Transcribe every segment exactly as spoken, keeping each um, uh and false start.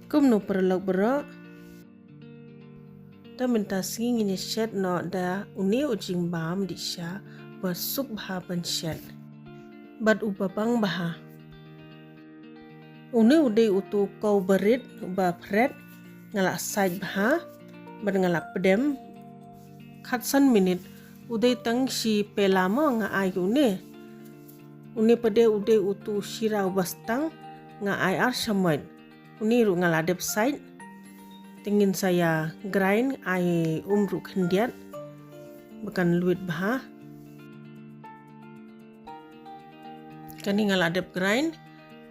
Kumno paralok baroh. Te mynta sngi ngin ïa shet noh da une u jingbam dih sha ba suk bha ban shet bad uba bang bha. Une u dei utu u kaw barit uba phret, nga la sait bha bad nga la pdem khatsan minit. U dei tang shi pela mo nga ai une. Une pat de u dei utu u shira uba stang, nga ai ar shamoit. Une ruh nga la dep sait. Te ngin sa ïa grind ai um ruh khyndiat ba kan luid bha. Kane nga la dep grind,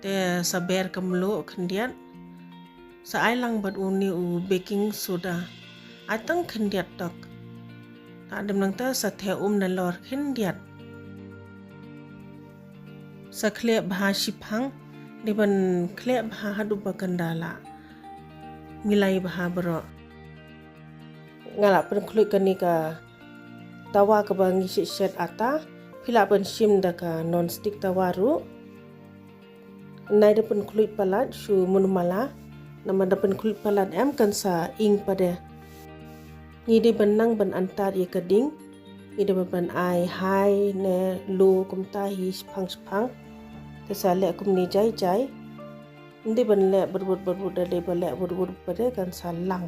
te sa ber ka mluh khyndiat. Sa ai lang bad une u baking soda. Ai tang khyndiat tok. Ta dem nangta sa theh um nalor khyndiat. Sa khleh bha shiphang, dei ban khleh bha haduh ba kan da la milai bha baroh. Nga la pynkhluit kane ka tawa kaba ngi shet shet ata, phi lah ban shim da ka non-stick tawa ruh. Nai da pynkhluit palat shu mun mala, namar da pynkhluit palat em kan sa ing pat de. Ngi dei ban nang ban antar ïa ka ding, ngi dei ban ai high ne low kumta hi shiphang shiphang. Te sa leh kumne jai jai. Ngi dei ban leh bad bad bad bad da dei ban leh bad bad bad de kan sa lang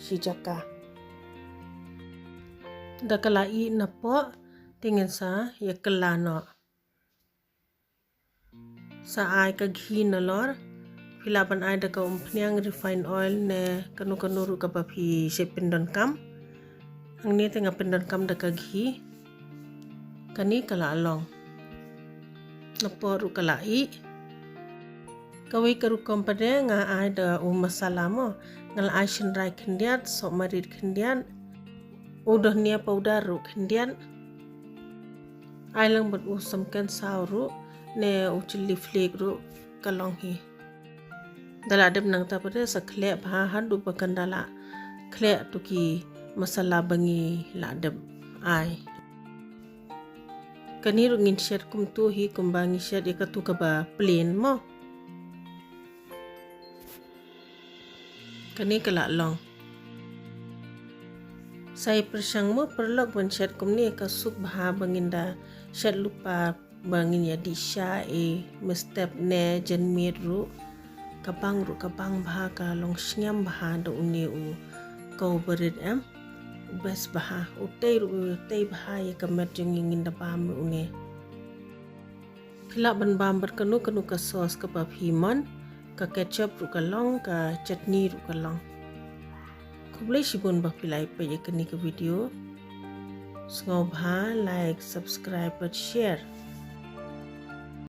shi jaka. Da ka la ih na poh, te ngin sa ïa kylla noh. Sa ai ka ghee nalor. Phi lah ban ai da ka umphniang, refined oil ne kano kano ruh kaba phi shait pyndonkam. Hangne te nga pyndonkam da ka ghee. Kane ka la long. Na poh ruh ka la ih. Kawei ka rukom pat de nga ai da u masala mo. Nga la ai shynrai khyndiat, sohmarit khyndiat, u dhania powder ruh khyndiat. Ai lang bad u samken saw ruh ne u chilli flake ruh ka long hi. Da la dep nangta pat de sa khleh bha haduh ba kan da la khleh tu ki masala ba ngi la dep ai. Kane ruh ngin shet kumtu hi kumba ngi shet ïa katu kaba plain mo. Kane ka la long. Sa ïa pyrshang mo paralok ban shet kumne ka suk bha ba ngin da shet lypa ba ngin ïa dih sha, eh, mynstep ne janmiet ruh. Ka bang ruh ka bang bha, ka long sngem bha da une u kaw barit em. U best bha, u tei ruh u tei bha ïa ka met jong ngi, ngin da bam ruh une. Phi lah ban bam bad kano kano ka sauce kaba phi mon, ka ketchup ruh ka long, ka chutney ruh ka long. Khublei shibun ba phi la ïa peit ïa kane ka video. Sngewbha like, subscribe bad share.